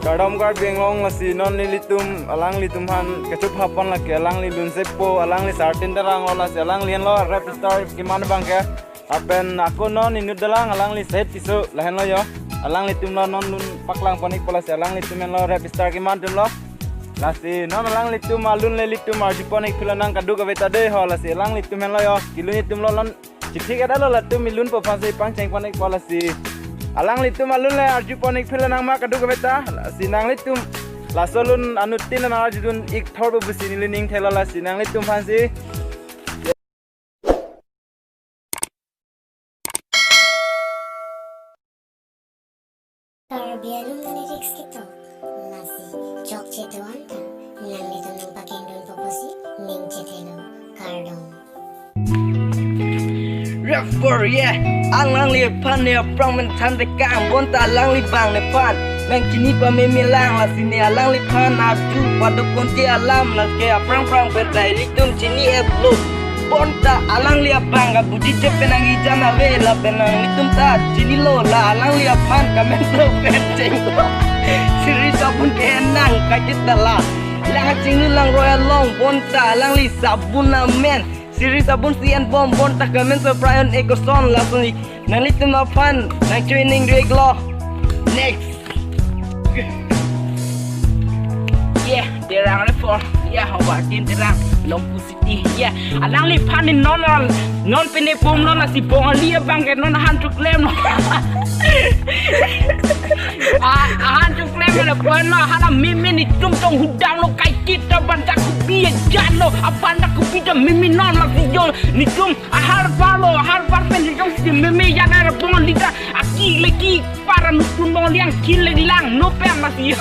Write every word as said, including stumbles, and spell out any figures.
Kardom Karbi Anglong, lasi non nelitum alanglitum aphan kachupha pon lake alangli lunsepo, alangli Sartin Terang lo, lasi alangli henlo rap star keman abang ke. Lapen ako non inut dolang alangli Saheb Tisso lahenlo yo. Alanglitum lo non lun paklang pon-ikpo, lasi alanglitum henlo rap star keman atum lo. Lasi non alanglitum alun le ilitum arju pon-ik philo nang kadokave ta dei ho, lasi alanglitum henlo yo. Kelun atum lo non chithik adalo, latum ilunpo aphansi pangcheng pon-ikpo, lasi alanglitum alun le arju pon-ik philo nang ma kadokave ta, lasi nanglitum laso alun anuttin nang arjudun-ik thorpo pusi neli ning thelo, lasi nanglitum aphansi. Karbi Anglong lyrics ketok, lasi chokche do-an ta nanglitum nangpakengdunpo pusi ning chethelo, kardom. Rap for, yeah. Alangliphan ne aphrang men than de kang, bonta alangli abang nephan nangchini pameme lang, lasi ne alangliphan arju pado konti alam, lake aphrang phrang pen ta ilitum chini-etlo. Bonta alangli abang ka budit chepe nang ijam ave, lapen nanglitum ta chinilo, la alangli aphan comment pen chenglo. Siri Sabun ke nang kakit ta la. Lang chinglu lang royal long, bonta alangli Sabun amen. Siri Sabun si en bom, bonta comment so prayon ekoson, lason ik nanglitum aphan nangchoining rek lo. Next. Yeah, Terang le for. Yeah, Hawatin Terang, Longpu City. Yeah, alangliphan ne non al, non pine pom non asi Bongali abang ke non ahan choklem non. Ah, ahan choklem non, pon non ahan ameme netum tong hudang lo, kaiketa banda kopi ajan lo, abanda kopi ta meme non lasi yo netum ahar palo, ahar par pen jong si meme jan ara Bongali ta aki leki para nutun Bongali angkin leki lang no pen lasi yo.